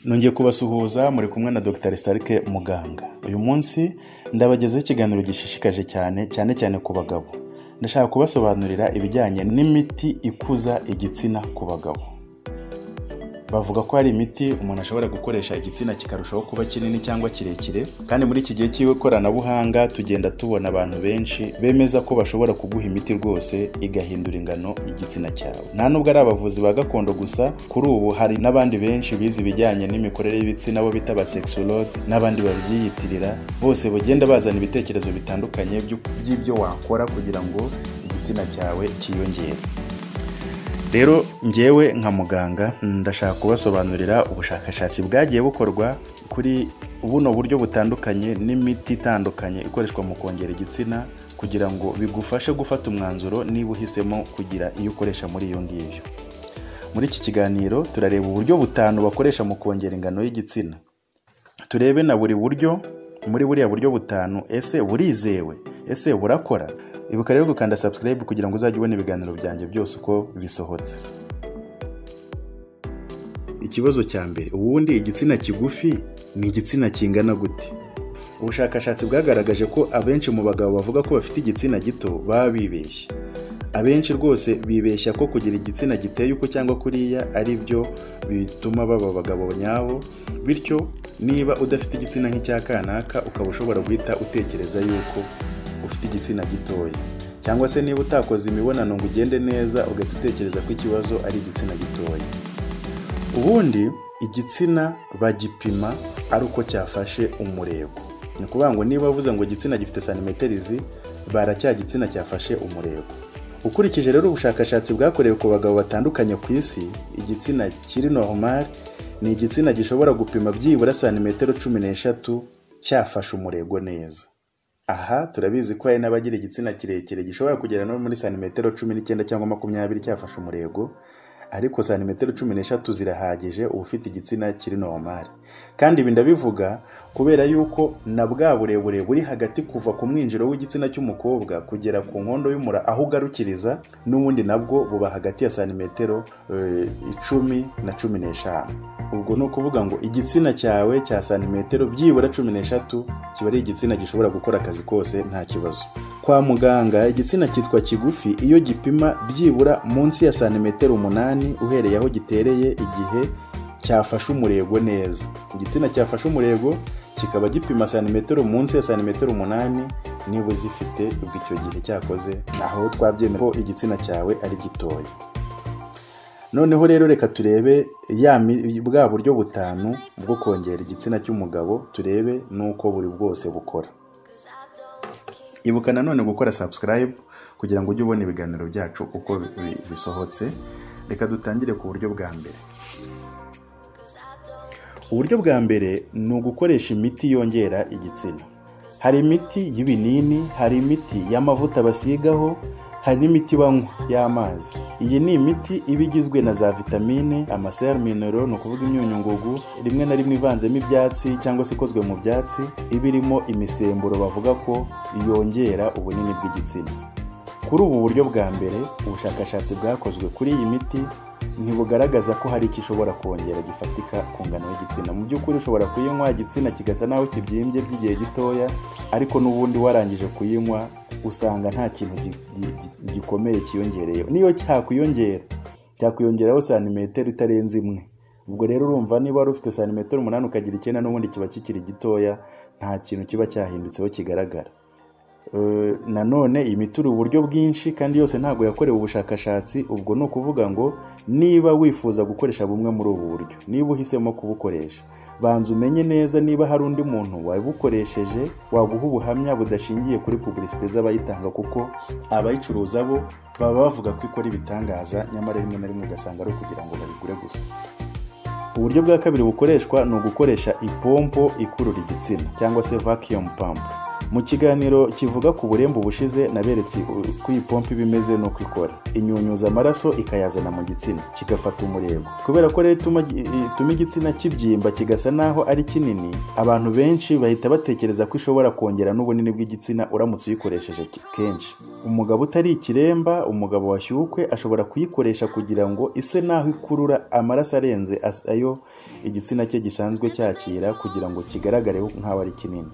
Nongeye kubasuhuza, muri kumwe na Dr Starike Muganga. Uyu munsi ndabagezaho ikiganiro gishishikaje cyane, cyane cyane ku bagabo. Ndashaka kubasobanurira ibijyanye n'imiti ikuza igitsina ku bagabo. Bavuga ko hari imiti umuntu ashobora gukoresha igitsina kikarushaho kuba kinini cyangwa kirekire, kandi muri iki gihe cy'ikoranabuhanga tugenda tubona abantu benshi bemeza ko bashobora kuguha imiti rwose igahindura ingano y'igitsina cyawe. Nta nubwo ari abavuzi ba gakondo gusa, kuri ubu hari n'abandi benshi bize ibijyanye n'imikorere y'ibitsina, bo bita abasexologue n'abandi babyiyitirira, bose bagenda bazana ibitekerezo bitandukanye by'ibyo wakora kugira ngo igitsina cyawe cyiyongere. Rero njyewe nka muganga ndashaka kubasobanurira ubushakashatsi bwagiye bukorwa kuri buno buryo butandukanye n'imiti itandukanye ikoreshwa mu kongera igitsina, kugira ngo bigufashe gufata umwanzuro niba uhisemo kugira iyo ukoresha muri iyo ngiyo. Muri iki kiganiro turareba uburyo butanu bakoresha mu kongera ingano y'igitsina, turebe na buri buryo muri buriya buryo butanu, ese burizewe, ese burakora? Ibuka rero gukanda subscribe kugira ngo uzajye ubona ibiganiro byanjye byose uko bisohotse. Ikibazo cya mbere, ubundi igitsina kigufi ni igitsina kingana gute? Ubushakashatsi bwagaragaje ko abenshi mu bagabo bavuga ko bafite igitsina gito baba bibeshya. Abenshi rwose bibeshya ko kugira igitsina giteye uko cyangwa kuriya ari byo bituma baba abagabo nyabo, bityo niba udafite igitsina nk'icya kanaka ukaba ushobora guhita utekereza yuko ufite igitsina gitoya, cyangwa se niba utakoze imibonano ngo ugende neza ugahita utekereza ko ikibazo ari igitsina gitoya. Ubundi igitsina bagipima ari uko cyafashe umurego. Ni ukuvuga ngo niba bavuze ngo igitsina gifite santimetero izi, bara cya gitsina cyafashe umurego. Ukurikije rero ubushakashatsi bwakorewe ku bagabo batandukanye ku isi, igitsina kiri normal ni igitsina gishobora gupima byibura santimetero 13 cyafashe umurego neza. Aha turabizi ko hari n'abagira igitsina kirekire gishobora kugera no muri santimetero 19 cyangwa 20 cyafashe umurego, ariko santimetero 13 zirahagije uba ufite igitsina kiri normal. Kandi ibi ndabivuga kubera yuko na bwa burebure buri hagati kuva ku mwinjiro w'igitsina cy'umukobwa kugera ku nkondo y'umura aho ugarukiriza, n'ubundi nabwo buba hagati ya santimetero 10 na 15. Ubwo ni ukuvuga ngo igitsina cyawe cya santimetero byibura 13 kiba ari igitsina gishobora gukora akazi kose nta kibazo. Kwa muganga igitsina cyitwa kigufi iyo gipima byibura munsi ya santimetero 8 uhereye aho gitereye igihe cyafashe umurego neza. Igitsina cyafashe umurego kikaba gipima santimetero munsi ya santimetero 8 niba uzifite, ubwo icyo gihe cyakoze aho twabyemera ko igitsina cyawe ari gitoya. Noneho rero reka turebe bwa buryo butanu bwo kongera igitsina cy'umugabo, turebe nuko buri bwose bukora. Ibuka nanone gukora subscribe kugira ngo ujye ubona ibiganiro byacu uko bisohotse. Reka dutangire ku buryo bwa mbere. Uburyo bwa mbere ni ugukoresha imiti yongera igitsina. Hari imiti y'ibinini, hari imiti y'amavuta basigaho, hari n'imiti banywa y'amazi. Iyi ni imiti iba igizwe na za vitamine, amaseri minero, ni ukuvuga imyunyungugu, rimwe na rimwe ivanzemo ibyatsi cyangwa se ikozwe mu byatsi, iba irimo imisemburo bavuga ko yongera ubunini bw'igitsina. Kuri ubu buryo bwa mbere, ubushakashatsi bwakozwe kuri iyi miti ntibugaragaza ko hari icyo ishobora kongera gifatika ku ngano y'igitsina. Mu by'ukuri ushobora kuyinywa igitsina kigasa naho kibyimbye by'igihe gitoya, ariko n'ubundi warangije kuyinywa usanga nta kintu gikomeye cyiyongereyeho. Niyo cyakwiyongera, cyakwiyongeraho santimetero itarenze imwe. Ubwo rero urumva niba wari ufite santimetero 8 ukagira 9, n'ubundi kiba kikiri gitoya, nta kintu kiba cyahindutseho kigaragara. Nanone iyi miti iri uburyo bwinshi kandi yose ntabwo yakorewe ubushakashatsi. Ubwo ni ukuvuga ngo niba wifuza gukoresha bumwe muri ubu buryo, niba uhisemo kubukoresha, banza umenye neza niba hari undi muntu wabukoresheje waguha ubuhamya budashingiye kuri publicité z'abayitanga, kuko abayicuruza bo baba bavuga ko ikora ibitangaza, nyamara rimwe na rimwe ugasanga ari ukugira ngo bayigure gusa. Uburyo bwa kabiri bukoreshwa ni ugukoresha ipompo ikurura igitsina cyangwa se vacuum pump. Mu kiganiro kivuga ku burembe ubushize, naberetse uko iyi pompe iba imeze n'uko ikora. Inyunyuza amaraso ikayazana mu gitsina kigafata umurego. Kubera ko rero ituma igitsina kibyimba kigasa naho ari kinini, abantu benshi bahita batekereza ko ishobora kongera n'ubunini bw'igitsina uramutse uyikoresheje kenshi. Umugabo utari ikiremba, umugabo washyukwe, ashobora kuyikoresha kugira ngo ise naho ikurura amaraso arenze ayo igitsina cye gisanzwe cyakira, kugira ngo kigaragare nk'aho ari kinini.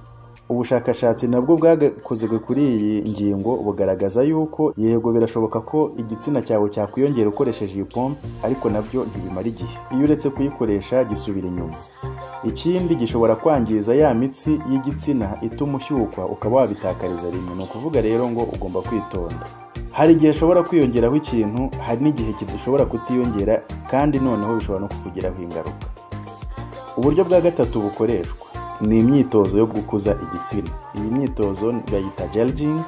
Ubushakashatsi nabwo bwakozwe kuri iyi ngingo bugaragaza yuko yego birashoboka ko igitsina cyawe cyakwiyongera ukoresheje iyi pompe, ariko nabyo ntibimara igihe. Iyo uretse kuyikoresha gisubira inyuma. Ikindi, gishobora kwangiza ya mitsi y'igitsina ituma ushyukwa, ukaba wabitakariza rimwe. Ni ukuvuga rero ngo ugomba kwitonda. Hari igihe ushobora kwiyongeraho ikintu, hari n'igihe kidashobora kutiyongera, kandi noneho bishobora no kukugiraho ingaruka. Uburyo bwa gatatu bukoreshwa ni imyitozo yo gukuza igitsina. Iyi myitozo bayita jelqing.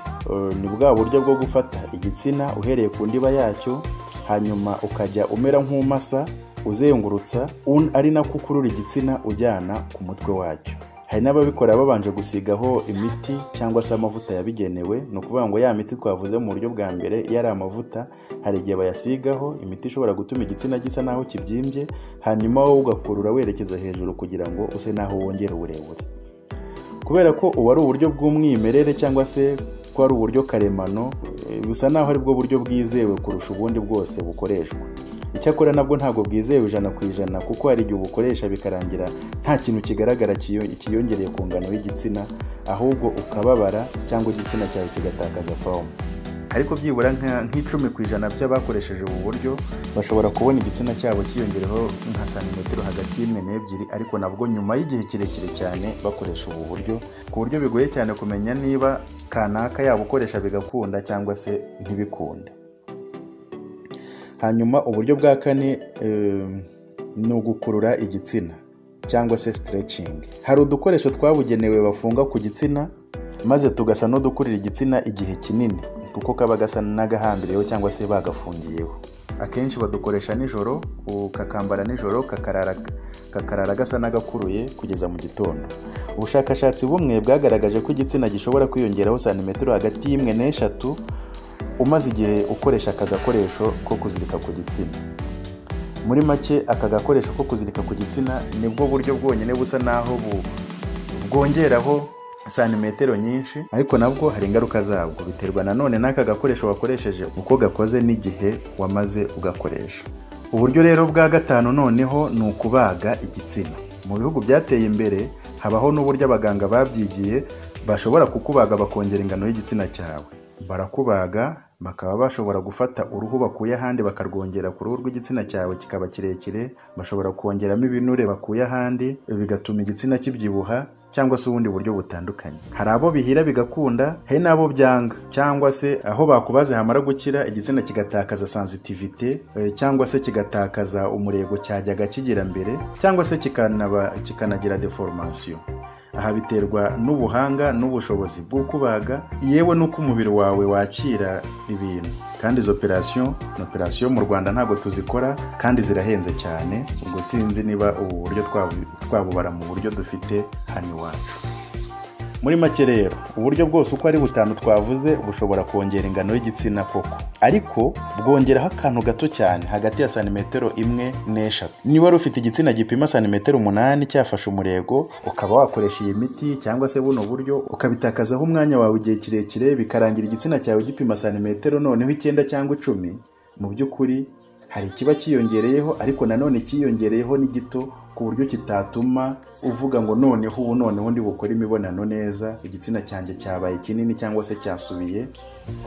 Ni bwa buryo bwo gufata igitsina uhereye ku ndiba yacyo, hanyuma ukajya umera nk'umasa uzengurutsa, ari nako ukurura igitsina ujyana ku mutwe wacyo. Hari n'ababikora babanje gusigaho imiti cyangwa se amavuta yabigenewe. Ni ukuvuga ngo ya miti twavuze mu buryo bwa mbere yari amavuta, hari igihe bayasigaho imiti ishobora gutuma igitsina gisa naho kibyimbye, hanyuma wowe ugakurura werekeza hejuru kugira ngo use naho wongera uburebure. Kubera ko ubu ari uburyo bw'umwimerere cyangwa se ko ari uburyo karemano, busa naho ari bwo buryo bwizewe kurusha ubundi bwose bukoreshwa. Icyakora nabwo ntabwo bwizewe 100%, kuko hari igihe ubukoresha bikarangira nta kintu kigaragara kiyongereye ku ngano y'igitsina, ahubwo ukababara cyangwa igitsina cyawe kigatakaza forme. Ariko byibura nka 10% by'abakoresheje ubu buryo bashobora kubona igitsina cyabo cyiyongereho nka santimetero hagati y'1 n'2, ariko nabwo nyuma y'igihe kirekire cyane bakoresha ubu buryo, ku buryo bigoye cyane kumenya niba kanaka yabukoresha bigakunda cyangwa se ntibikunde. Hanyuma uburyo bwa kane ni ugukurura igitsina cyangwa se stretching. Hari udukoresho twabugenewe bafunga ku gitsina, maze tugasa n'udukurira igitsina igihe kinini, kuko kaba gasa n'agahambiriyeho cyangwa se bagafungiyeho. Akenshi badukoresha nijoro, ukakambara nijoro kakarara gasa n'agakuruye kugeza mu gitondo. Ubushakashatsi bumwe bwagaragaje ko igitsina gishobora kwiyongeraho santimetero hagati y'1 n'3 umaze igihe ukoresha aka gakoresho ko kuzirika ku gitsina. Muri make, aka gakoresho ko kuzirika ku gitsina nibwo buryo bwonyine busa naho bwongeraho santimetero nyinshi, ariko nabwo hari ingaruka zabwo. Biterwa nanone n'aka gakoresho wakoresheje, uko gakoze n'igihe wamaze ugakoresha. Uburyo rero bwa gatanu noneho ni ukubaga igitsina. Mu bihugu byateye imbere habaho n'uburyo abaganga babyigiye bashobora kukubaga bakongera ingano y'igitsina cyawe. Barakubaga, bakaba bashobora gufata uruhu bakuye ahandi bakarwongera ku ruhu rw'igitsina cyawe kikaba kirekire. Bashobora kongeramo ibinure bakuye ahandi bigatuma igitsina kibyibuha, cyangwa se ubundi buryo butandukanye. Hari abo bihira bigakunda, hari n'abo byanga, cyangwa se aho bakubaze hamara gukira igitsina kigatakaza sensitivité, cyangwa se kigatakaza umurego cyajyaga kigira mbere, cyangwa se kikanagira déformation. Aha biterwa n'ubuhanga n'ubushobozi bw'ukubaga, yewe n'uko umubiri wawe wakira ibintu. Kandi izo opération ni opération mu Rwanda ntabwo tuzikora kandi zirahenze cyane. Ubwo sinzi niba ubu buryo twabubara mu buryo dufite hano iwacu. Muri make rero, uburyo bwose uko ari butanu twavuze bushobora kongera ingano y'igitsina koko, ariko bwongeraho akantu gato cyane, hagati ya santimetero 1 n'3. Niba wari ufite igitsina gipima santimetero 8 cyafashe umurego, ukaba wakoresha iyi miti cyangwa se buno buryo, ukabitakazaho umwanya wawe igihe kirekire, bikarangira igitsina cyawe gipima santimetero noneho 9 cyangwa 10, mu by'ukuri hari ikiba cyiyongereyeho, ariko nanone cyiyongereyeho ni gito ku buryo kitatuma uvuga ngo noneho ubu noneho ndi bukore imibonano neza, igitsina cyanjye cyabaye kinini cyangwa se cyasubiye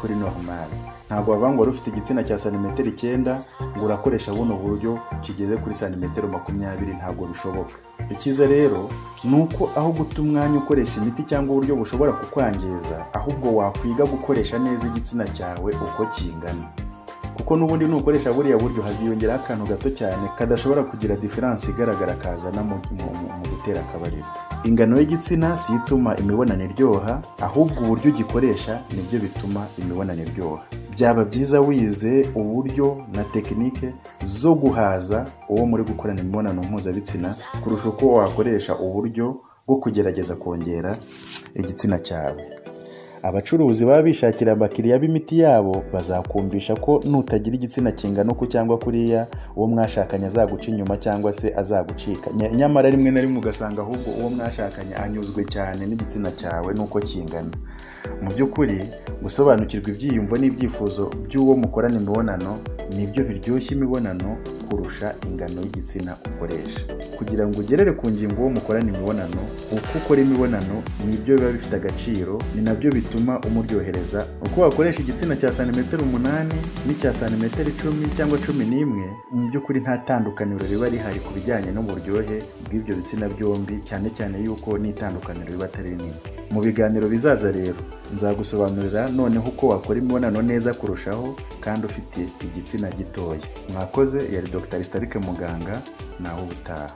kuri normal. Ntabwo wavuga ngo wari ufite igitsina cya santimetero 9 ngo urakoresha buno buryo kigeze kuri santimetero 20, ntabwo bishoboka. Icyiza rero ni uko aho guta umwanya ukoresha imiti cyangwa uburyo bushobora kukwangiza, ahubwo wakwiga gukoresha neza igitsina cyawe uko kingana, kuko n'ubundi nukoresha buriya buryo haziyongeraho akantu gato cyane kadashobora kugira différence igaragara kazana mu gutera akabariro. Ingano y'igitsina si ituma imibonano iryoha, ahubwo uburyo ugikoresha nibyo bituma imibonano iryoha. Byaba byiza wize uburyo na technique zo guhaza uwo muri gukorana imibonano mpuzabitsina kurusha uko wakoresha uburyo bwo kugerageza kongera igitsina cyawe. Abacuruzi baba bishakira abakiriya b'imiti yabo bazakumvisha ko nutagira igitsina kingana uku cyangwa kuriya uwo mwashakanye azaguca inyuma cyangwa se azagucika. Nyamara rimwe na rimwe ugasanga ahubwo uwo mwashakanye anyuzwe cyane n'igitsina cyawe n'uko kingana. Mu by'ukuri gusobanukirwa ibyiyumvo n'ibyifuzo by'uwo mukorana imibonano nibyo biryoshya imibonano kurusha ingano y'igitsina ukoresha. Kugira ngo ugerere ku ngingo uwo mukorana imibonano, uko ukora imibonano nibyo biba bifite agaciro, ni nabyo bituma umuryohereza. Uko wakoresha igitsina cya santimetero 8 n'icya santimetero 10 cyangwa 11, mu by'ukuri nta tandukaniro riba rihari ku bijyanye n'uburyohe bw'ibyo bitsina byombi, cyane cyane yuko n'itandukaniro riba atari rinini. Mu biganiro bizaza rero nzagusobanurira noneho uko wakora imibonano neza kurushaho kandi ufite igitsina gitoya. Mwakoze, yari Dr. Starike Muganga, naho ubutaha.